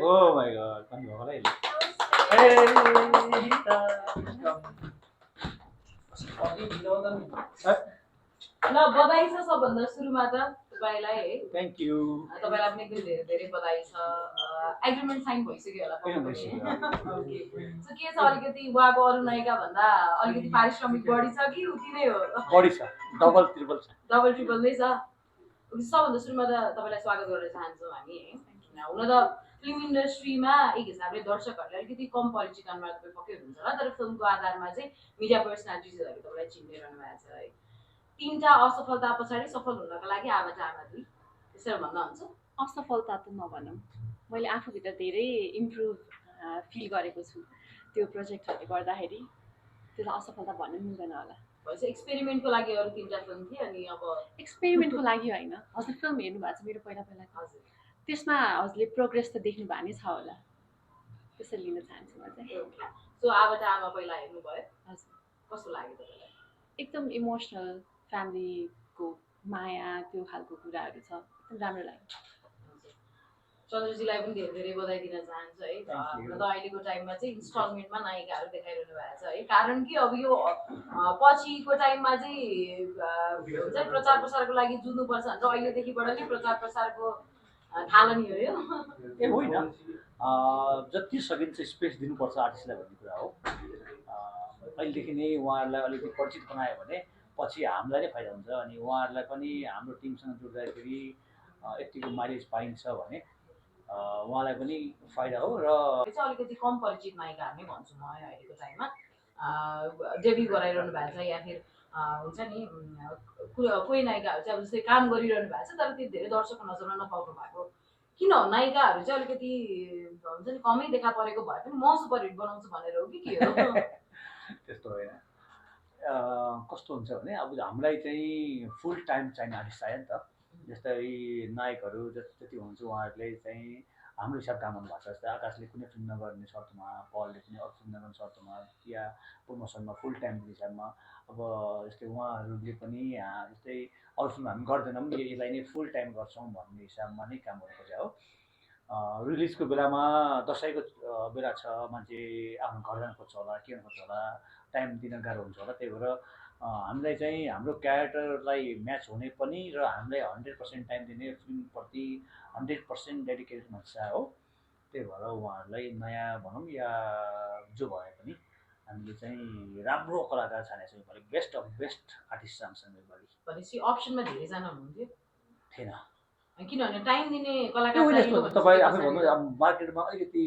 Oh my god, pani भएको होला यसले। Hey, Rita, welcome. ल बधाई छ सबभन्दा सुरुमा त तपाईलाई है। Thank you. तपाईलाई पनि एकदम धेरै धेरै बधाई छ। एग्रिमेन्ट साइन भइसक्यो होला किन तपाईको भइसक्यो? ओके सो के छ अलिकति उहाँको अरु नायिका भन्दा अलिकति पारिश्रमिक बढी छ कि उति नै हो बढी छ, डबल ट्रिपल छ। डबल ट्रिपल नै छ। सबभन्दा सुरुमा त तपाईलाई स्वागत गर्न चाहन्छौँ हामी है। हुन त फिल्म इन्डस्ट्रीमा एक हिसाबले दर्शकहरूले अलिकति कम परिचितमा तपाईँ पक्कै हुनुहुन्छ होला, तर फिल्मको आधारमा चाहिँ मिडिया पर्सनालिटिजहरूले तपाईँलाई चिन्दै रहनु भएको छ है। तीनटा असफलता पछाडि सफल हुनका लागि आवाज आमा दुई त्यसरी भन्दा हुन्छ। असफलता त नभनौँ, मैले आफूभित्र धेरै इम्प्रुभ फिल गरेको छु त्यो प्रोजेक्टहरूले गर्दाखेरि, त्यसलाई असफलता भन्नु मिल्दैन होला। भएपछि एक्सपेरिमेन्टको लागि अरू तीनटा फिल्म थिए अनि अब एक्सपेरिमेन्टको लागि होइन, हजुर फिल्म हेर्नु भएको छ मेरो पहिला हजुर त्यसमा हजुरले प्रोग्रेस त देख्नु भएको नै छ होला, त्यसरी लिन चाहन्छु म चाहिँ। सो आबाट आमा पहिला हेर्नुभयो, हजुर कस्तो लाग्यो तपाईँलाई? एकदम इमोसनल फ्यामिलीको माया त्यो खालको कुराहरू छ, एकदम राम्रो लाग्यो। चन्द्रजीलाई पनि धेरै धेरै बधाई दिन चाहन्छु है। हुन त अहिलेको टाइममा चाहिँ इन्स्टलमेन्टमा नायिकाहरू देखाइरहनु भएको छ है, कारण कि अब यो पछिको टाइममा चाहिँ हुन्छ प्रचार प्रसारको लागि जुझ्नुपर्छ भनेर अहिलेदेखिबाट नै प्रचार प्रसारको थालनी हो यो। ए होइन, जति सकिन्छ स्पेस दिनुपर्छ आर्टिस्टलाई भन्ने कुरा हो। अहिलेदेखि नै उहाँहरूलाई अलिकति परिचित बनायो भने पछि हामीलाई नै फाइदा हुन्छ, अनि उहाँहरूलाई पनि हाम्रो टिमसँग जोड्दाखेरि यतिको माइलेज पाइन्छ भने उहाँलाई पनि फाइदा हो। र अलिकति कम परिचित नायिकाहरू नै भन्छु म अहिलेको टाइममा डेब्यु गराइरहनु भएको छ या फिर हुन्छ नि कोही नायिकाहरू चाहिँ अब जस्तै काम गरिरहनु भएको छ तर त्यो धेरै दर्शकको नजरमा नपाउनु भएको किन हो? नायिकाहरू चाहिँ अलिकति हुन्छ नि कमै देखा परेको भए पनि म सुपर हिट बनाउँछु भनेर हो कि के हो? त्यस्तो होइन, कस्तो हुन्छ भने अब हामीलाई चाहिँ फुल टाइम चाहिने आर्टिस्ट चाहियो नि त। जस्तै नायकहरू जति हुन्छ उहाँहरूले चाहिँ हाम्रो हिसाब काम गर्नु भएको छ। जस्तै आकाशले कुनै फिल्म नगर्ने शर्तमा, पलले कुनै अरू फिल्म नगर्ने शर्तमा या प्रमोसनमा फुल टाइम हिसाबमा, अब जस्तै उहाँहरूले पनि जस्तै अरू फिल्म हामी गर्दैनौँ यसलाई नै फुल टाइम गर्छौँ भन्ने हिसाबमा नै काम गर्नु खोजेको हो। रिलिजको बेलामा दसैँको बेला छ, मान्छे आफ्नो घर जानु खोज्छ होला, के गर्नु खोज्छ होला, टाइम दिन गाह्रो हुन्छ होला। त्यही भएर हामीलाई चाहिँ हाम्रो क्यारेक्टरलाई म्याच हुने पनि र हामीलाई 100% टाइम दिने फिल्मप्रति 100% डेडिकेटेड मान्छे हो। त्यही भएर उहाँहरूलाई नयाँ भनौँ या जो भए पनि हामीले चाहिँ राम्रो कलाकार छानेको छौँ। योपालि बेस्ट अफ बेस्ट आर्टिस्ट छान्छौँ योपालि। भनेपछि अप्सनमा धेरैजना हुनुहुन्थ्यो थिएन, किनभने टाइम दिने कलाकार तपाईँ आफै भन्नु। अब मार्केटमा अलिकति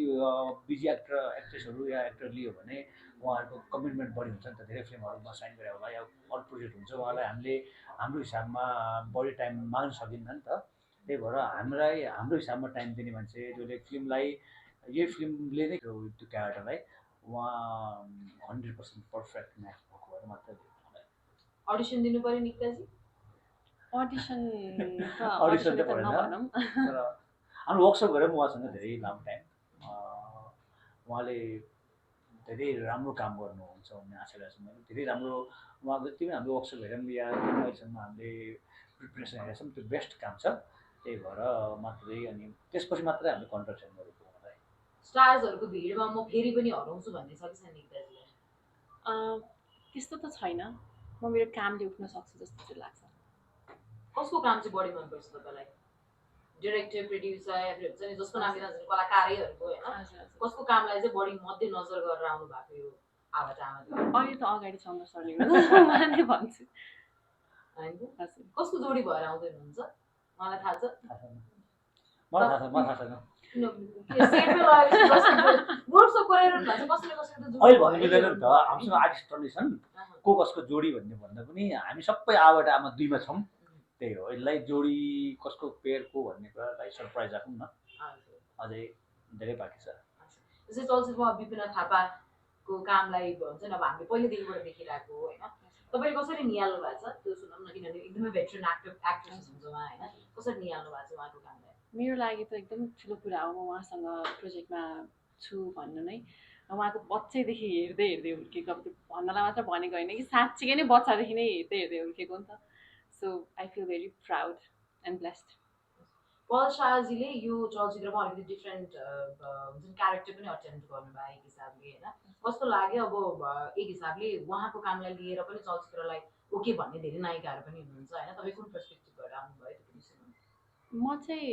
बिजी एक्टर एक्ट्रेसहरू या एक्टर लियो भने उहाँहरूको कमिटमेन्ट बढी हुन्छ नि त, धेरै फिल्महरूमा साइन गरे होला या अरू प्रोजेक्ट हुन्छ, उहाँलाई हामीले हाम्रो हिसाबमा बढी टाइम माग्न सकिन्न नि त। त्यही भएर हामीलाई हाम्रो हिसाबमा टाइम दिने मान्छे जसले फिल्मलाई यही फिल्मले नै त्यो क्यारेक्टरलाई उहाँ 100% पर्फेक्ट म्याच भएको भएर मात्र मलाई अडिसन दिनु पऱ्यो निकिताजी। अडिसन अडिसन त भएन, तर हाम्रो वर्कसप गरेर उहाँसँग धेरै लामो टाइम उहाँले धेरै राम्रो काम गर्नुहुन्छ भन्ने आशा गर्छु मैले। धेरै राम्रो उहाँको जति पनि हाम्रो वर्कसप हेरौँ या अहिलेसम्म हामीले प्रिपरेसन हेरेको छौँ त्यो बेस्ट काम छ। त्यही भएर मात्रै अनि त्यसपछि मात्रै हामीले कन्ट्याक्ट साइन गरेको उहाँलाई। स्टार्सहरूको भिडमा म फेरि पनि हराउँछु भन्ने छ कि छैन निकिताजीलाई? त्यस्तो त छैन, म मेरो कामले उठ्न सक्छु जस्तो चाहिँ लाग्छ। कसको काम चाहिँ बढी मनपर्छ तपाईँलाई? डाइरेक्टर, प्रोड्युसर या फिर हुन्छ नि जसको नाम लिन कलाकारैहरूको होइन, कसको कामलाई चाहिँ बढी मध्यनजर गरेर आउनु भएको यो आवाज आमा? अहिले त अगाडि चन्द्र सरले उहाँले भन्छु। कसको जोडी भएर आउँदै हुनुहुन्छ मलाई थाहा छ? मलाई थाहा छैन। अहिले भन्नु मिल्दैन नि त, हामीसँग आर्टिस्ट ट्रेडिसन को कसको जोडी भन्ने भन्दा पनि हामी सबै आबाट आमा दुईमा छौँ। त्यही हो, यसलाई जोडी कसको पेयर को भन्ने कुरालाई सरप्राइज राखौँ न, अझै धेरै बाँकी छ। जस्तै चलचित्रमा विपिन थापाको कामलाई भन्छ नि अब हामीले पहिलेदेखिबाट देखिरहेको होइन, तपाईँले कसरी निहाल्नु भएको छ त्यो सुनौँ न, किनभने एकदमै भेटरेन एक्ट्रेस हुन्छ उहाँ होइन, कसरी निहाल्नु भएको छ उहाँको कामलाई? मेरो लागि त एकदम ठुलो कुरा हो म उहाँसँग प्रोजेक्टमा छु भन्नु नै। उहाँको बच्चैदेखि हेर्दै हेर्दै हुर्केको, अब त्यो भन्नलाई मात्र भनेको होइन कि साँच्चीकै नै बच्चादेखि नै हेर्दै हेर्दै हुर्केको नि त। So I feel very proud and blessed. Paul शाहजीले यो चलचित्रमा अलिकति डिफ्रेन्ट जुन क्यारेक्टर पनि अटेम्प्ट गर्नुभयो एक हिसाबले होइन कस्तो लाग्यो अब एक हिसाबले उहाँको कामलाई लिएर पनि चलचित्रलाई ओके भन्ने धेरै नायिकाहरू पनि हुनुहुन्छ होइन तपाईँ कुन पर्सपेक्टिभबाट आउनुभयो त्यो विषयमा म चाहिँ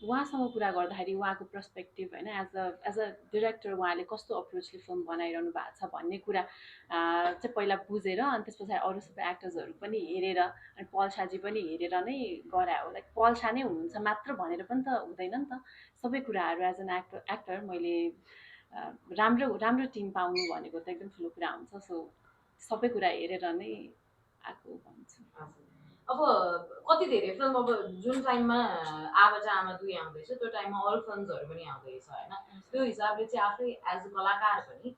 उहाँसँग कुरा गर्दाखेरि उहाँको पर्सपेक्टिभ होइन एज अ डिरेक्टर उहाँले कस्तो अप्रोचले फिल्म बनाइरहनु भएको छ भन्ने कुरा चाहिँ पहिला बुझेर अनि त्यस पछाडि अरू सबै एक्टर्सहरू पनि हेरेर अनि पल शाहजी पनि हेरेर नै गरायो लाइक पल शाह नै हुनुहुन्छ मात्र भनेर पनि त हुँदैन नि त सबै कुराहरू एज एन एक्टर मैले राम्रो राम्रो टिम पाउनु भनेको त एकदम ठुलो कुरा हुन्छ सो सबै कुरा हेरेर नै आएको भन्छु अब कति धेरै फिल्म अब जुन टाइममा आवाज आमा 2 आउँदैछ त्यो टाइममा अल फिल्म्सहरू पनि आउँदैछ होइन त्यो हिसाबले चाहिँ आफै एज अ कलाकार पनि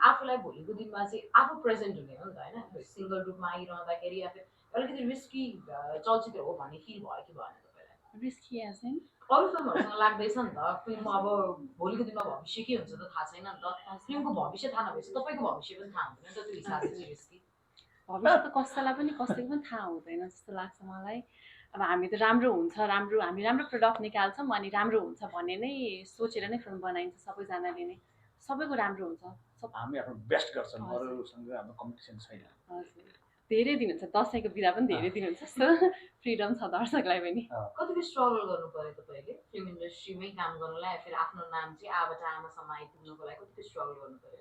आफूलाई भोलिको दिनमा चाहिँ आफू प्रेजेन्ट हुने हो नि त होइन सिङ्गल रूपमा आइरहँदाखेरि आफै अलिकति रिस्की चलचित्र हो भन्ने फिल भयो कि भएन तपाईँलाई रिस्की एज इन अरू फिल्महरूसँग लाग्दैछ नि त फिल्म अब भोलिको दिनमा भविष्य के हुन्छ त थाहा छैन नि त फिल्मको भविष्य थाहा नभएपछि तपाईँको भविष्य पनि थाहा हुँदैन नि त त्यो हिसाबले चाहिँ रिस्की भविष्य त कसैलाई पनि कसैको पनि थाहा हुँदैन जस्तो लाग्छ मलाई अब हामी त राम्रो हुन्छ हामी राम्रो प्रडक्ट निकाल्छौँ अनि राम्रो हुन्छ भन्ने नै सोचेर नै फिल्म बनाइन्छ सबैजनाले नै सबैको राम्रो हुन्छ हामी आफ्नो बेस्ट गर्छौँ अरूसँग हाम्रो कम्पिटिसन छैन हजुर धेरै दिन हुन्छ दसैँको बिदा पनि धेरै दिन हुन्छ जस्तो फ्रिडम छ दर्शकलाई पनि कतिको स्ट्रगल गर्नु पर्यो तपाईँले फिल्म इन्डस्ट्रीमै काम गर्नलाई फेरि आफ्नो नाम चाहिँ आबाट आमासम्म आइपुग्नुको लागि कतिको स्ट्रगल गर्नु पर्यो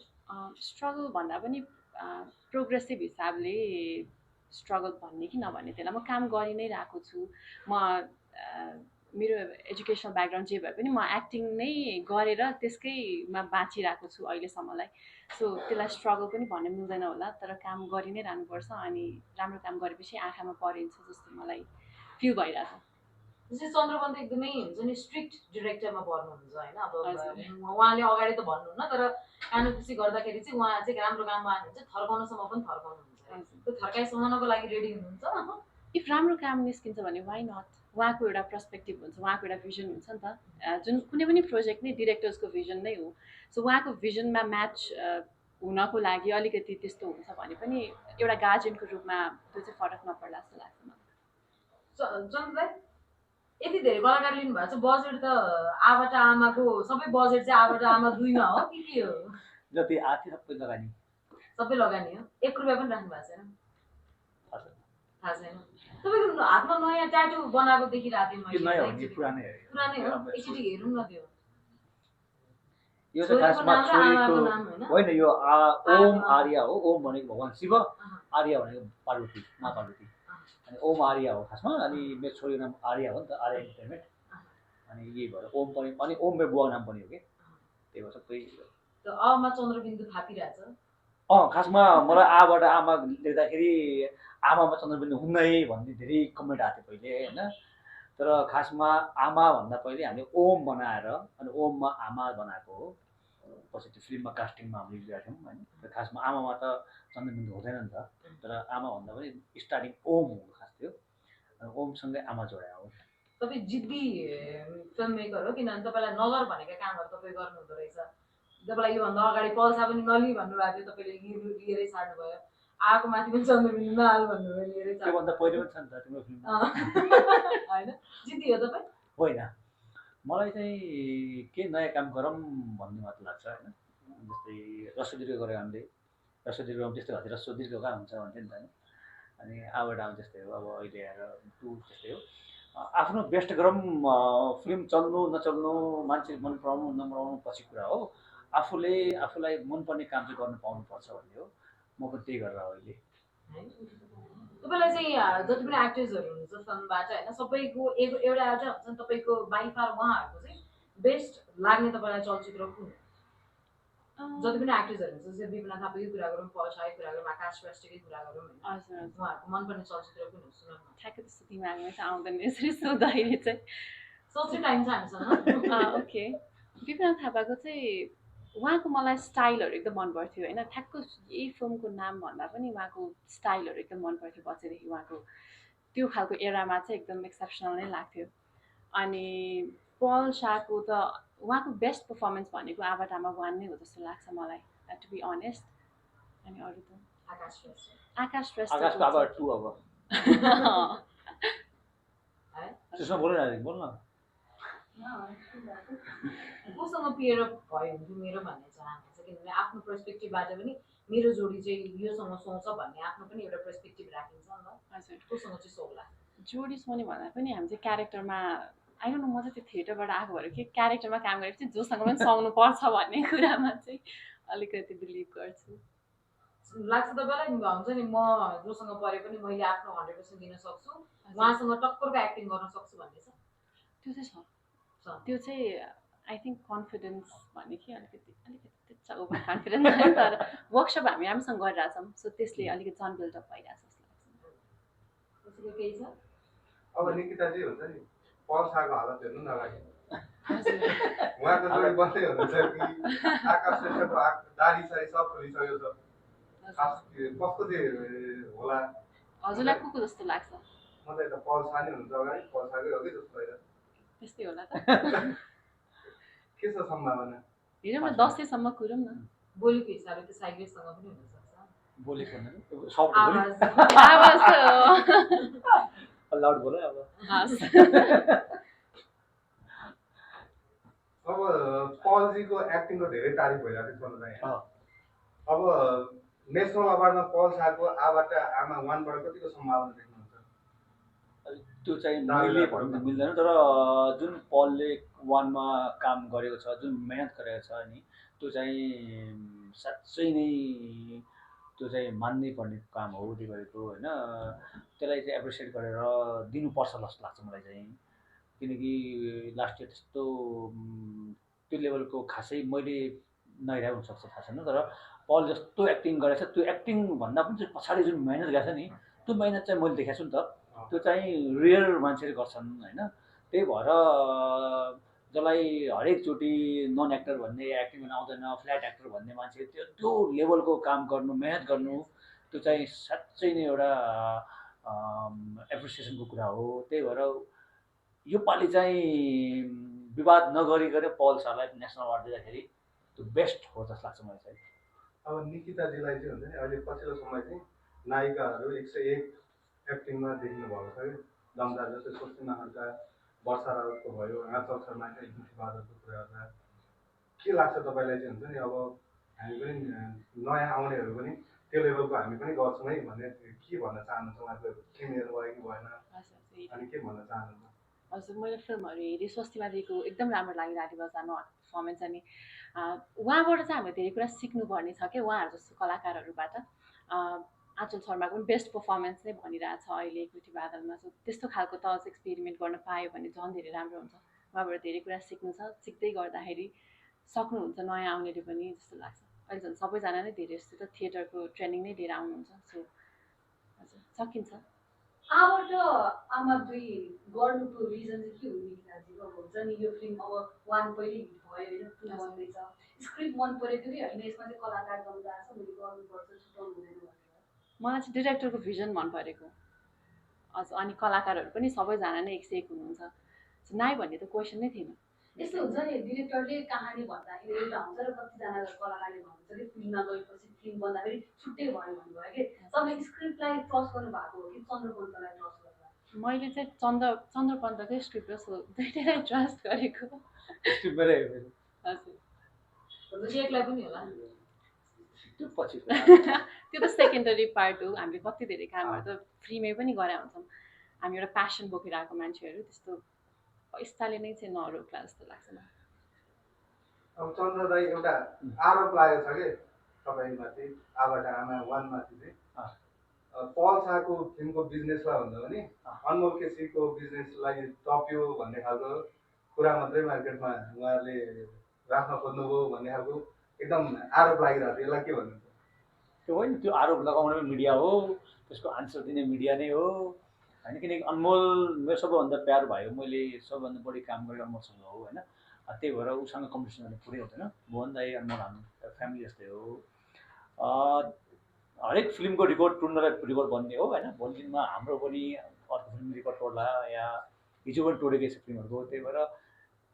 स्ट्रगल भन्दा पनि प्रोग्रेसिभ हिसाबले स्ट्रगल भन्ने कि नभन्ने त्यसलाई म काम गरि नै रहेको छु म मेरो एजुकेसनल ब्याकग्राउन्ड जे भए पनि म एक्टिङ नै गरेर त्यसकैमा बाँचिरहेको छु अहिलेसम्मलाई सो त्यसलाई स्ट्रगल पनि भन्न मिल्दैन होला तर काम गरि नै रहनुपर्छ अनि राम्रो काम गरेपछि आँखामा परिन्छ जस्तो मलाई फिल भइरहेको छ जस्तै चन्द्रबन्द एकदमै हुन्छ नि स्ट्रिक्ट डिरेक्टरमा पर्नुहुन्छ होइन अब उहाँले अगाडि त भन्नुहुन्न तर कानुकुसी गर्दाखेरि चाहिँ उहाँ चाहिँ राम्रो काममा हाल्नुहुन्छ थर्काउनसम्म पनि थर्काउनुहुन्छ त्यो थर्काइ सहनको लागि रेडी हुनुहुन्छ इफ राम्रो काम निस्किन्छ भने वाइ नट उहाँको एउटा पर्सपेक्टिभ हुन्छ उहाँको एउटा भिजन हुन्छ नि त जुन कुनै पनि प्रोजेक्ट नै डिरेक्टर्सको भिजन नै हो सो उहाँको भिजनमा म्याच हुनको लागि अलिकति त्यस्तो हुन्छ भने पनि एउटा गार्जियनको रूपमा त्यो चाहिँ फरक नपर्ला जस्तो लाग्छ मलाई चन्द्रलाई यति धेरै कलाकार लिनुभएको छ बजेट त आबाट आमाको सबै बजेट चाहिँ आबाट आमा 2मा हो कि के हो जति आथि सबै लगानी हो 1 रुपियाँ पनि राख्नु भएको छैन थाहा छैन तपाईँको हातमा नयाँ ट्याटु बनाएको देखिरहेको थिएँ मैले पुरानै हो एकचोटि हेरौँ न त्यो यो चाहिँ खासमा छोरीको होइन यो ओम आर्या हो ओम भनेको भगवान् शिव आर्या भनेको पार्वती मा पार्वती अनि ओम आर्या हो खासमा अनि मेरो छोरीको नाम आर्या हो नि त आर्या इन्टरटेनमेन्ट अनि यही भएर ओम पनि अनि ओम मेरो बुवाको नाम पनि हो कि त्यही भएर सबै अमा चन्द्रबिन्दु थापिरहेछ खासमा मलाई आबाट आमा लेख्दाखेरि आमामा चन्द्रबिन्दु हुन्न है भन्ने धेरै कमेन्ट आएको थियो पहिले होइन तर खासमा आमा भन्दा पहिले हामीले ओम बनाएर अनि ओममा आमा बनाएको हो पछि त्यो फिल्ममा कास्टिङमा हामीले लिएका थियौँ होइन र खासमा आमामा त चन्द्रबिन्दु हुँदैन नि त तर आमा भन्दा पनि स्टार्टिङ ओम हुनु खास थियो अनि ओमसँगै आमा जोड्या हो तपाईँ जिद्दी फिल्म मेकर हो किनभने तपाईँलाई नगर भनेका कामहरू तपाईँ गर्नुहुँदो रहेछ तपाईँलाई योभन्दा अगाडि पल्सा पनि नलि भन्नुभएको थियो तपाईँले लिएरै छाड्नुभयो आएको माथि पनि चन्द्रबिन्दु नहाल भन्नुभयो लिएरै त्योभन्दा पहिले पनि छ नि त तिम्रो फिल्म होइन जिद्दी हो तपाईँ होइन मलाई चाहिँ के नयाँ काम गरौँ भन्ने मात्र लाग्छ होइन जस्तै रसोदीर्घ गऱ्यो हामीले रसोदीर्घ त्यस्तै भएको थियो रसोदीर्घ कहाँ हुन्छ भन्थ्यो नि त होइन अनि आबाट आउँ त्यस्तै हो अब अहिले आएर टु त्यस्तै हो आफ्नो बेस्ट गरौँ फिल्म चल्नु नचल्नु मान्छे मन पराउनु नपराउनु पछि कुरा हो आफूलाई मनपर्ने काम चाहिँ गर्नु पाउनुपर्छ भन्ने हो म पनि त्यही गरेर अहिले तपाईँलाई चाहिँ जति पनि एक्टर्सहरू हुनुहुन्छ फिल्मबाट होइन सबैको एउटा हुन्छ नि तपाईँको बाइ फार उहाँहरूको चाहिँ बेस्ट लाग्ने तपाईँलाई चलचित्र कुन जति पनि एक्टर्सहरू हुन्छ जस्तै विपना थापाकै कुरा गरौँ पल्साकै कुरा गरौँ आकाश श्रेष्ठकै कुरा गरौँ होइन उहाँहरूको मनपर्ने चलचित्र कुन हो सुन ठ्याक्कै त्यस्तो दिमागमा चाहिँ आउँदैन यसरी सोद्धाखेरि चाहिँ सोच्ने टाइम छ हामीसँग ओके विपना थापाको चाहिँ उहाँको मलाई स्टाइलहरू एकदम मन पर्थ्यो होइन ठ्याक्क यही फिल्मको नाम भन्दा पनि उहाँको स्टाइलहरू एकदम मन पर्थ्यो बच्चैदेखि उहाँको त्यो खालको एरामा चाहिँ एकदम एक्सेप्सनल नै लाग्थ्यो अनि पल शाहको त उहाँको बेस्ट पर्फर्मेन्स भनेको आबाट आमा 1 नै हो जस्तो लाग्छ मलाई टु बी अनेस्ट अनि अरू त आकाश श्रेष्ठ आकाशको अब 2 अब त्यसमा बोल्नु न बोल्नु न कोसँग पेयर भयो हुन्थ्यो मेरो भन्ने चाहना छ किनभने आफ्नो पर्सपेक्टिभबाट पनि मेरो जोडी चाहिँ योसँग सुहाउँछ भन्ने आफ्नो पनि एउटा पर्सपेक्टिभ राखिन्छ नि त हजुर कोसँग चाहिँ सोला जोडी सुहाउने भन्दा पनि हामी चाहिँ क्यारेक्टरमा आई डोन्ट नो म चाहिँ त्यो थिएटरबाट आएको भएर कि क्यारेक्टरमा काम गरेपछि जोसँग पनि सुहाउनु पर्छ भन्ने कुरामा चाहिँ अलिकति बिलिभ गर्छु लाग्छ तपाईँलाई हुन्छ नि म जोसँग परे पनि मैले आफ्नो 100% दिन सक्छु उहाँसँग टक्करको एक्टिङ गर्न सक्छु भन्ने छ त्यो चाहिँ छ छ। त्यो चाहिँ आई थिङ्क कन्फिडेन्स भन्ने कि अलिकति त्यति ओभर कन्फिडेन्स तर वर्कसप हामी राम्रोसँग गरिरहेछौँ सो त्यसले अलिकति झन् बिल्डअप भइरहेछ जस्तो लाग्छ त्यसैले केही छ अब निकिताजी हुन्छ नि पल शाहको हालत हेर्नु न अगाडि हजुर उहाँको जोडी बन्दै हुनुहुन्छ कि आकाश श्रेष्ठको दारी सारी सब खोलिसकेको छ खास कस्तो चाहिँ होला हजुरलाई को जस्तो लाग्छ म त यता पल शाह नै हुनुहुन्छ अगाडि पल शाहकै हो कि जस्तो भइरहेको त्यस्तै होला त के छ सम्भावना हेरौँ न 10 कुरौँ न बोलीको हिसाबले त साइग्रेससँग पनि हुनसक्छ बोलेको साउन्ड आवाज आवाज त लाउड बोल अब हस् अब पलजीको एक्टिङको धेरै तारिफ भइरहेको छ यहाँ अब नेसनल अवार्डमा पल शाहको आबाट आमा 1 बाट कतिको सम्भावना देख्नुहुन्छ त्यो चाहिँ मैले भन्नु मिल्दैन तर जुन पलले 1 मा काम गरेको छ जुन मेहनत गरेको छ नि त्यो चाहिँ साँच्चै नै त्यो चाहिँ मान्नै पर्ने काम हो उसले गरेको होइन त्यसलाई चाहिँ एप्रिसिएट गरेर दिनुपर्छ जस्तो लाग्छ मलाई चाहिँ किनकि लास्ट इयर त्यस्तो त्यो लेभलको खासै मैले नहेरेको हुनसक्छ थाहा छैन तर पल जस्तो एक्टिङ गरेको छ त्यो एक्टिङ भन्दा पनि चाहिँ पछाडि जुन मेहनत गरेको छ नि त्यो मेहनत चाहिँ मैले देखाएको छु नि त त्यो चाहिँ रियर मान्छेले गर्छन् होइन त्यही भएर जसलाई हरेकचोटि नन एक्टर भन्ने एक्टिङ गर्न आउँदैन फ्ल्याट एक्टर भन्ने मान्छे त्यो लेभलको काम गर्नु मेहनत गर्नु त्यो चाहिँ साँच्चै नै एउटा एप्रिसिएसनको कुरा हो त्यही भएर योपालि चाहिँ विवाद नगरिकन पल शाहलाई नेसनल अवार्ड दिँदाखेरि त्यो बेस्ट हो जस्तो लाग्छ मलाई चाहिँ अब निकिताजीलाई चाहिँ हुन्छ नि अहिले पछिल्लो समय चाहिँ नायिकाहरू 101 एक्टिङमा देखिनु भएको छ कि दमदार जस्तै स्वस्तिमा खड्का वर्षा राउतको भयो आँचल शर्माको बहादुरको कुरा गर्दा के लाग्छ तपाईँलाई चाहिँ हुन्छ नि अब हामी पनि नयाँ आउनेहरू पनि त्यो लेभलको हामी पनि गर्छौँ है भन्ने के भन्न चाहनुहुन्छ उहाँको फिल्म हेर्नुभयो कि भएन अनि के भन्न चाहनुहुन्छ हजुर मैले फिल्महरू हेरेँ स्वस्तिमाजीको एकदम राम्रो लाग्यो राधी बजारमा पर्फर्मेन्स अनि उहाँबाट चाहिँ हामीले धेरै कुरा सिक्नुपर्ने छ क्या उहाँहरू जस्तो कलाकारहरूबाट आँचल शर्माको पनि बेस्ट पर्फर्मेन्स नै भनिरहेछ अहिले कुटी बादलमा सो त्यस्तो खालको त अझ एक्सपेरिमेन्ट गर्न पायो भने झन् धेरै राम्रो हुन्छ उहाँबाट धेरै कुरा सिक्नु छ सिक्दै गर्दाखेरि सक्नुहुन्छ नयाँ आउनेले पनि जस्तो लाग्छ अहिले झन् सबैजना नै धेरै जस्तो त थिएटरको ट्रेनिङ नै लिएर आउनुहुन्छ सो हजुर सकिन्छ आबाट आमा 2 गर्नुको रिजन चाहिँ के हो निकिताजी अब हुन्छ नि यो फिल्म अब 1 पहिले हिट भयो होइन 2 बन्दैछ स्क्रिप्ट मन परेको कि होइन यसमा चाहिँ कलाकार दमदार छ मैले गर्नुपर्छ छुटाउनु हुँदैन भनेर मलाई चाहिँ डिरेक्टरको भिजन मन परेको हजुर अनि कलाकारहरू पनि सबैजना नै 101 हुनुहुन्छ सो नाइ भन्ने त क्वेसन नै थिएन यस्तो हुन्छ नि डिरेक्टरले कहानी भन्दाखेरि एउटा हुन्छ र कतिजना कलाकारले भन्नुहुन्छ कि फिल्ममा गएपछि फिल्म बन्दाखेरि छुट्टै भयो भन्नुभयो कि तपाईँले स्क्रिप्टलाई ट्रस्ट गर्नु भएको हो कि चन्द्रपन्तलाई ट्रस्ट गर्नु मैले चाहिँ चन्द्रपन्तकै स्क्रिप्ट र दुइटैलाई ट्रस्ट गरेको स्क्रिप्ट मेरै हजुर एकलाई पनि होला त्यो पछि त्यो त सेकेन्डरी पार्ट हो हामीले कति धेरै कामहरू त फ्रीमै पनि गरे हुन्छौँ हामी एउटा प्यासन बोकेर आएको मान्छेहरू त्यस्तो पैसाले नै चाहिँ नरोक्ला जस्तो लाग्छ मलाई अब चन्द्र दाई एउटा आरोप लागेको छ कि तपाईँमाथि आबाट आमा 1 माथि चाहिँ पल शाहको फिल्मको बिजनेसलाई भन्दा पनि अनमोल केसीको बिजनेसलाई टप्यो भन्ने खालको कुरा मात्रै मार्केटमा उहाँहरूले राख्न खोज्नुभयो भन्ने खालको एकदम आरोप लागिरहेको थियो यसलाई के भन्नुहुन्छ त्यो होइन त्यो आरोप लगाउने मिडिया हो त्यसको आन्सर दिने मिडिया नै हो होइन किनकि अनमोल मेरो सबैभन्दा प्यार भयो मैले सबैभन्दा बढी काम गरेर अनमोलसँग हो होइन त्यही भएर उसँग कम्पिटिसन गर्ने पुरै हुँदैन भुवन दाई अनमोल हाम्रो फ्यामिली जस्तै हो हरेक फिल्मको रेकर्ड टुट्नलाई रेकर्ड बन्ने हो होइन भोलि दिनमा हाम्रो पनि अर्को फिल्म रेकर्ड तोड्ला या हिजो पनि तोडेकै छ फिल्महरूको त्यही भएर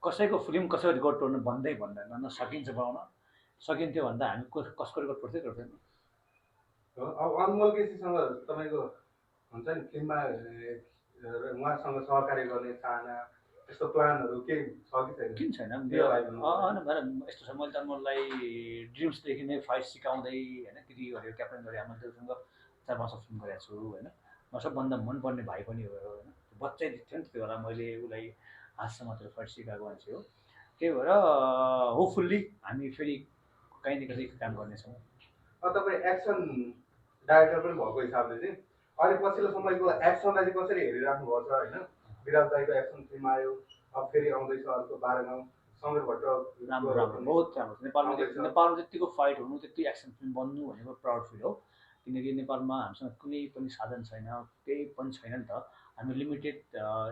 कसैको फिल्म कसैको रेकर्ड तोड्नु भन्दै भन्दैन सकिन्छ बनाउन सकिन्थ्यो भन्दा हामी कसको रेकर्ड तोड्दै तोड्दैन अब अनमोल केसीसँग तपाईँको हुन्छ नि फिल्ममा उहाँसँग सहकार्य गर्ने चाहना यस्तो प्लानहरू केही छ कि छैन? किन छैन मेरो लागि होइन भन यस्तो छ मैले त मलाई ड्रिम्सदेखि नै फाइट सिकाउँदै होइन कृति गरेँ क्याप्टन गरेँ मैले त्योसँग 4-5 फिल्म गरेको छु होइन म सबभन्दा मनपर्ने भाइ पनि हो होइन बच्चै थियो नि त्यति बेला मैले उसलाई हातसम्म त्यो फाइट सिकाएको मान्छे हो त्यही भएर होपफुल्ली हामी फेरि कहीँ न कहीँ काम गर्नेछौँ तपाईँ एक्सन डाइरेक्टर पनि भएको हिसाबले चाहिँ अहिले पछिल्लो समयको एक्सनलाई चाहिँ कसरी हेरिराख्नु भएको छ होइन? विराज दाईको एक्सन फिल्म आयो, अब फेरि आउँदैछ अर्को 12 गाउँ, समीर भट्ट राम्रो राम्रो बहुत राम्रो नेपालमा नेपालमा त्यतिको फाइट हुनु त्यति एक्सन फिल्म बन्नु भनेको प्राउड फिल हो किनकि नेपालमा हामीसँग कुनै पनि साधन छैन केही पनि छैन नि त हामी लिमिटेड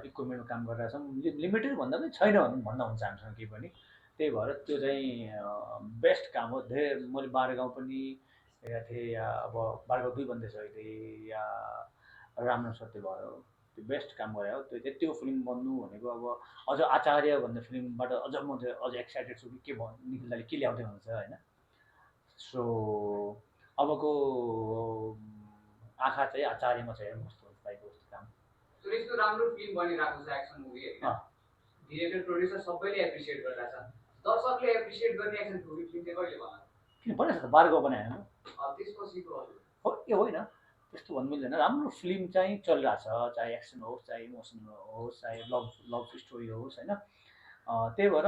इक्विपमेन्टमा काम गरिरहेछौँ लिमिटेड भन्दा पनि छैन भन्दा हुन्छ हामीसँग केही पनि त्यही भएर त्यो चाहिँ बेस्ट काम हो धेरै मैले 12 गाउँ पनि हेरेको थिएँ या अब 12 गाउँ 2 बन्दैछ अहिले या राम्रो सत्य भयो त्यो बेस्ट काम गरे हो त्यो त्यतिको फिल्म बन्नु भनेको अब अझ आचार्य भन्ने फिल्मबाट अझ म अझ एक्साइटेड छु कि के निखिलदाले के ल्याउँदै हुन्छ होइन सो अबको आँखा चाहिँ आचार्यमा छ हेर्नु कस्तो हुन्छ भाइको कस्तो काम यस्तो राम्रो फिल्म बनिरहेको छ एक्सन मुभी होइन डिरेक्टर प्रोड्युसर सबैले एप्रिसिएट गरिरहेछ दर्शकले एप्रिसिएट गर्ने एक्सन मुभी फिल्म चाहिँ कहिले बनायो किन बनाएछ त 12 गाउँ बनाएन त्यसपछिको हो ए होइन त्यस्तो भन्नु मिल्दैन राम्रो फिल्म चाहिँ चलिरहेछ चाहे एक्सन होस् चाहे इमोसन होस् चाहे लभ स्टोरी होस् होइन त्यही भएर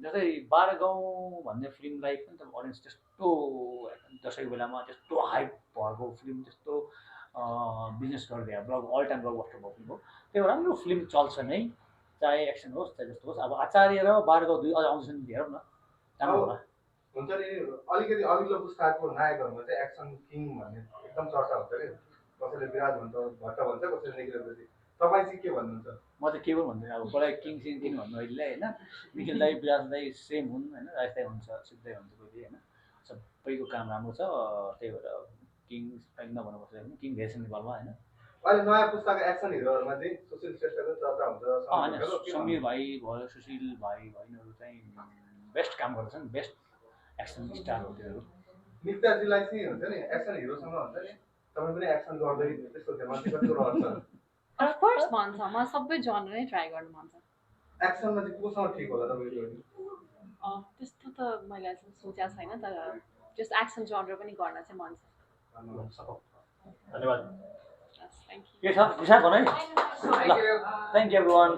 जस्तै 12 गाउँ भन्ने फिल्मलाई पनि त अडियन्स त्यस्तो दसैँको बेलामा त्यस्तो हाइप भएको फिल्म त्यस्तो बिजनेस गरिदियो ब्लग अल टाइम ब्लकबस्टर भएको फिल्म हो त्यही भएर राम्रो फिल्म चल्छ नै चाहे एक्सन होस् चाहे जस्तो होस् अब आचार्य र 12 गाउँ 2 अझ आउँछ नि हेरौँ न राम्रो होला हुन्छ नि अलिकति अघिल्लो पुस्ताको नायकहरूमा चाहिँ एक्सन किङ भन्ने एकदम चर्चा हुन्छ कि कसैले विराज भन्छ भट्ट भन्छ कसैले निखिल पछि तपाईँ चाहिँ के भन्नुहुन्छ? म चाहिँ के पनि भन्दैन अब कसलाई किङ सिङ किङ भन्नु अहिले होइन निखिल दाई विराज दाई सेम हुन् होइन राज दाई हुन्छ सिद्धै हुन्छ कहिले होइन सबैको काम राम्रो छ त्यही भएर किङ नभन्नु पर्छ होइन किङ धेरै छ नेपालमा होइन अहिले नयाँ पुस्ताको एक्सन हिरोहरूमा चाहिँ सुशील श्रेष्ठको चर्चा हुन्छ होइन समीर भाइ भयो सुशील भाइ यिनीहरू चाहिँ बेस्ट काम गर्दछन् बेस्ट एक्सन स्टार हो त्योहरू नित्याजीलाई चाहिँ हुन्छ नि एक्सन हिरोसँग हुन्छ नि तपाईँ पनि एक्सन गर्दै त्यस्तो थियो मान्छे कतिको रहन्छ अफकोर्स भन्छ म सबै जनर नै ट्राई गर्नु मन छ एक्सनमा चाहिँ कोसँग ठिक होला तपाईँको? त्यस्तो त मैले अहिलेसम्म सोचेको छैन तर जस्ट एक्सन जनर पनि गर्न चाहिँ मन छ धन्यवाद थ्याङ्क यू के छ विशाख भन है Thank you. Thank you everyone